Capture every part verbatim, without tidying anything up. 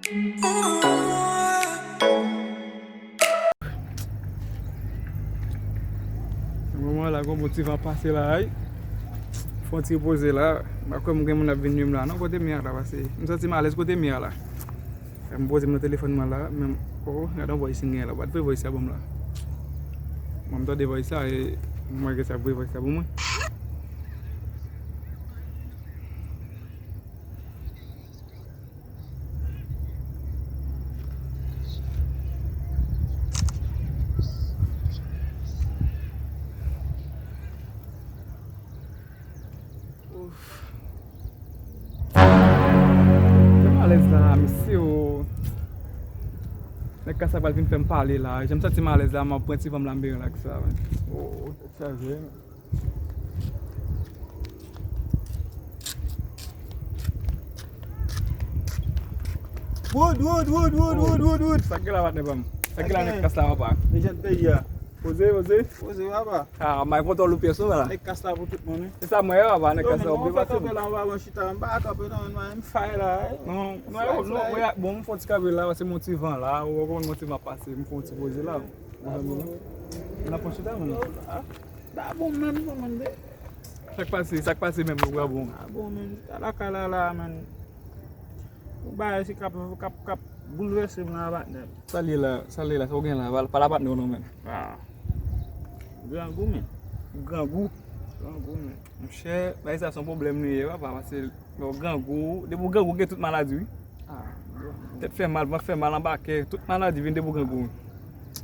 Nan moman la, gon bon ti van pase la, ay. Fè yon ti repoze la. M pa kwè m gen moun ap vin nwi m la, non, kote m ye a la, pase m santi m alèz kote m ye a la. M poze m nan telefòn mwen la, men, oh, gade yon voice m gen la. Bat vre voice sa ban m la. Mwen, m tande voice sa, e m wè ke sa vre voice sa pou mwen. Ouf. Fè m alèz la, mesye, o. Nèg kas la pral vin fè m pale la. Jan m santi m alèz la, m ap pran ti van m la, m byen rilaks la, men. O, tèt chaje. Wood, Wood, Wood, Wood, Wood, Wood, Wood. Sa k gen la, patnè pa m? Sa k gen la, nèg kas la, papa? Lejand peyi a. Poze, poze. Poze, papa. Ah, may kontan loupye sou la. Nèg kas la pou tout moun, wi. Se sa mwen, papa, nèg kas la, ou byen pase. Mwen fè kanpe la, mwen pa bon chita, mwen pa kanpe non, mwen, mwen fay la, wi. Non, non, non, mwen, bon, mwen fè yon ti kanpe la, se mon ti van la, ou konn mon ti van pase, mwen fè yon ti poze la. Mwen, mwen ap pran chita, mwen. Da bon menm, non, mwen de. Sa k pase, sa k pase menm, ou pa bon? A bon, men, chita lakay la, la, men. Yon bagay se k ap, k ap, k ap boulvèse m la, patnè. Sa l ye la, sa l ye la, sa w gen la, pa, pa la patnè w non, men. Ah. Grangou, men. Grangou. Grangou, men. Monchè, bagay sa se yon pwoblèm li ye, papa, paske lè w grangou, depi w grangou, gen tout maladi, wi. Ah, grangou. Tèt fè mal, vant fè mal, anba kè, tout maladi vin depi w grangou.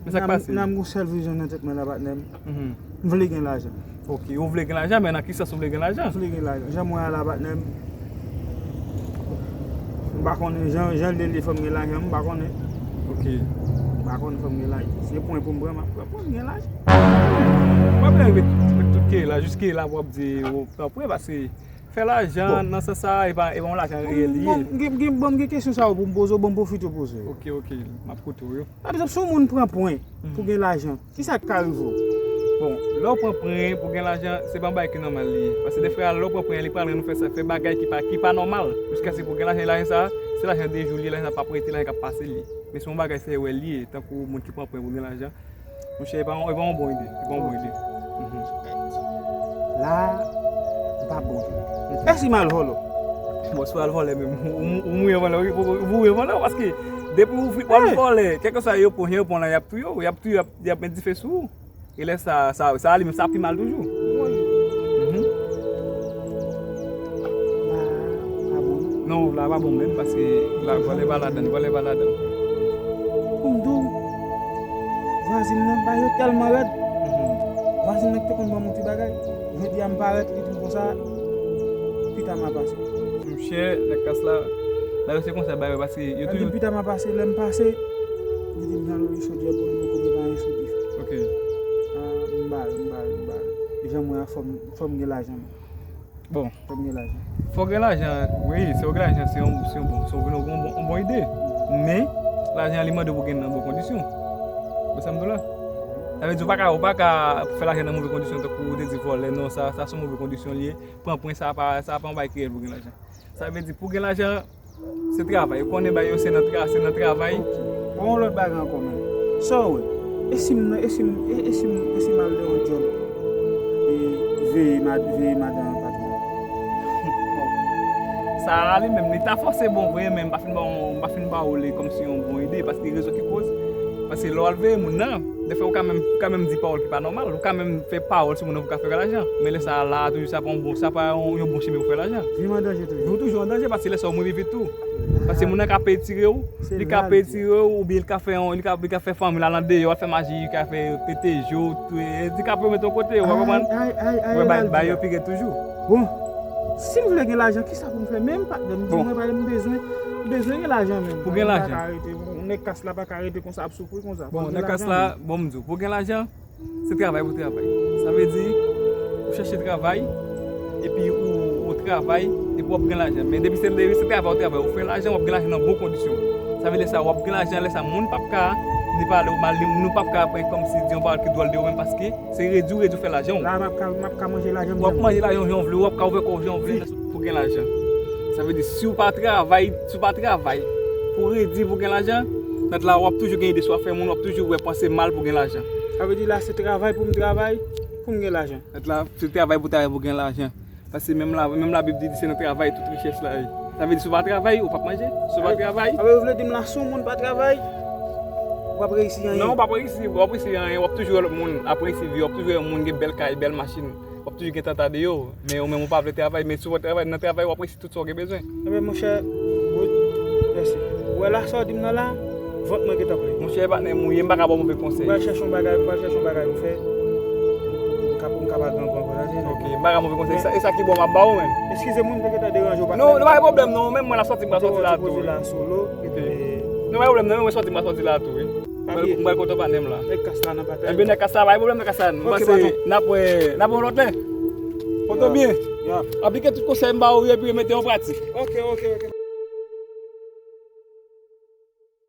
Men sa k pase? Nan m gon sèl vizyon nan tèt mwen la, patnè m. Mhm. M vle gen lajan. Ok, ou vle gen lajan, men nan ki sans ou vle gen lajan? M vle gen lajan. Jan mwen a la, patnè m, m pa konnen, jan, jan l ye, fò m gen lajan, m pa konnen. Ok. M pa konnen, fò m gen lajan. Se pwen pou m pran, m ap pran, pou m gen lajan. Pwoblèm rive tout, tout ke la, jis ke la, w ap di, w ap pran, paske fè lajan nan sans sa, e pa, e pa yon lajan reyèl li ye. Bon, bon, gen, gen, bon, gen kesyon sa yo pou m poze w, bon, m pwofite poze w. Ok, ok, m ap koute w, yo. Pa egzanp, si yon moun pran pwen pou gen lajan, kisa k ka rive w? Bon, lè w pran pwen pou gen lajan, se pa yon bagay ki nòmal li ye. Paske defwa, lè w pran pwen, li pral rann ou fè sa, fè bagay ki pa, ki pa nòmal. Jiskaske pou gen lajan, lajan sa, se lajan de jou li ye, lajan sa p ap rete, lajan k ap pase li ye. Men se yon bagay se wè li ye, tankou moun ki pran pwen pou gen lajan. Monchè, e pa, e pa yon bon ide. E pa yon bon ide. Mhm. La, m pa bon. Èske m al vòlè w? Bon, si w al vòlè menm, ou, ou, ou mouri anvan lè, ou, ou, ou mouri anvan lè, paske depi ou fi-, w al vòlè, kèlkeswa yo pran, jan yo pran la, y ap touye w, y ap touye, y ap, y ap met dife sou ou. E lè sa, sa, sa li menm, sa pi mal toujou. Woy. Mhm. La pa bon. Non, la pa bon menm, paske la, vòlè pa ladan, vòlè pa ladan. Pou m di w, vwazin nan, bagay yo tèlman rèd. Mhm. Vwazin nan ki te konn ban m yon ti bagay. Jodi a, m parèt, li di m konsa, pita m a pase. Monchè, nèg kas la, bagay yo se konsa, bagay yo, paske yo toujou. Li di m pita m a pase, lè m pase, li di m jan l oule chodyè pou li poko met anyen sou dife. Ok. Ah, m bare, m bare, m bare. Jan mwen an, fò m, fò m gen lajan, men. Bon. Fò m gen lajan. Fò w gen lajan, wi, si w gen lajan, se yon, se yon bon, se yon, yon bon, yon bon ide. Men, lajan an, li mande pou w gen nan bon kondisyon. Ou konprann sa m di w la? Sa vle di, ou pa ka, ou pa ka fè lajan nan move kondisyon, tankou ou te di vòlè, non, sa, sa se yon move kondisyon li ye. Pran pwen, sa pa, sa pa yon bagay ki reyèl pou gen lajan. Sa vle di, pou gen lajan, se travay. Ou konnen bagay yo se nan tra-, se nan travay. Bon, yon lòt bagay ankò, men. Sa w wè? E si m, e si m, e, e si m, e si m al nan yon djòb? E veye mad-, veye madan patwon an. Sa a li menm, li ta fòse bon vre, men m pa fin ba w, m pa fin ba w li kòmsi yon bon ide, paske rezon ki koz, paske lè w al veye moun nan, defwa ou ka menm, ou ka menm di pawòl ki pa nòmal, ou ka menm fè pawòl sou moun nan pou w ka fè lajan. Men lè sa a la, toujou sa pa yon bon, sa pa yon, yon bon chimen pou fè lajan. Viv an danje toujou. Ou toujou an danje, paske lè sa a ou mouri vit tou. Paske moun nan ka peye tire w, li ka peye tire w, oubyen li ka fè yon, li ka, li ka fè fanmi l al andeyò, al fè maji, li ka fè pete je w, tou, e, li ka pwomèt yon kote, ou pa konprann? Ay, ay, ay, ay, bagay yo pi rèd toujou. Bon, si m vle gen lajan, kisa pou m fè menm, patnè? M di mwen, patnè, m bezwen, m bezwen gen lajan menm. Pou gen lajan. M pa ka rete, nèg kas la pa ka rete konsa, ap soufri konsa. Bon, nèg kas la, bon, m di w, pou gen lajan, se travay pou travay. Sa vle di, ou chèche travay, epi ou, ou travay, epi w ap gen lajan. Men depi se, depi se travay ou travay, ou fè lajan, w ap gen lajan nan bon kondisyon. Sa vle di lè sa, w ap gen lajan, lè sa, moun p ap ka ni pale w mal, ni, nou p ap ka pran kòmsi di yon pawòl ki dwòl de ou menm, paske se redi w, redi w fè lajan w. La, m ap ka, m ap ka manje lajan m jan m vle. W ap manje lajan w jan w vle, w ap ka ouvè kò w jan w vle, pou gen lajan. Sa vle di, si w pa travay, si w pa travay, Pou redi pou gen lajan, nèt la w ap toujou gen ide sou afè moun, w ap toujou wè panse mal pou gen lajan. Sa vle di la se travay pou m travay, pou m gen lajan. Nèt la, se travay pou travay pou gen lajan. Paske menm la, menm Labib di, di se nan travay tout richès la ye. Sa vle di si w pa travay, ou p ap manje. Si w pa travay. Sa vle di m la si yon moun pa travay, ou p ap reyisi anyen. Non, ou p ap reyisi, ou p ap reyisi anyen, w ap toujou wè lòt moun ap reyisi vi, w ap toujou wè yon moun gen bèl kay, bèl machin. W ap toujou gen tanta de yo, men ou menm ou pa vle travay, men si w pa travay, nan travay w ap reyisi tout sa w gen bezwen. Ebyen monchè, good, mèsi. Ou wè la sa w di m nan la, vant mwen gentan plen. Monchè, patnè m ou ye, m pa ka ba w move konsèy. M pral chèche yon bagay, m pral chèche yon bagay pou fè. M ka, m ka pa gen ankò, sa se. Ok, m pa ka move konsèy. E sa, e sa ki bon m ap ba w, menm. Eskize m wi, m te gentan deranje w, patnè. Non, non, pa gen pwoblèm, non. Menm mwen la soti, m pral soti la tou, wi. Ok. Non, pa gen pwoblèm, non. Menm mwen soti, m pral soti la tou, wi. M pral, m pral kontan patnè m la. Nèg kas la nan patay. Ebyen, nèg kas la, pa gen pwoblèm, nèg kas la. M panse n ap wè, n ap wè yon lòt lè. Kontan byen. Aplike tout konsèy m ba w yo, epi mete yo an pratik. Ok, ok, ok.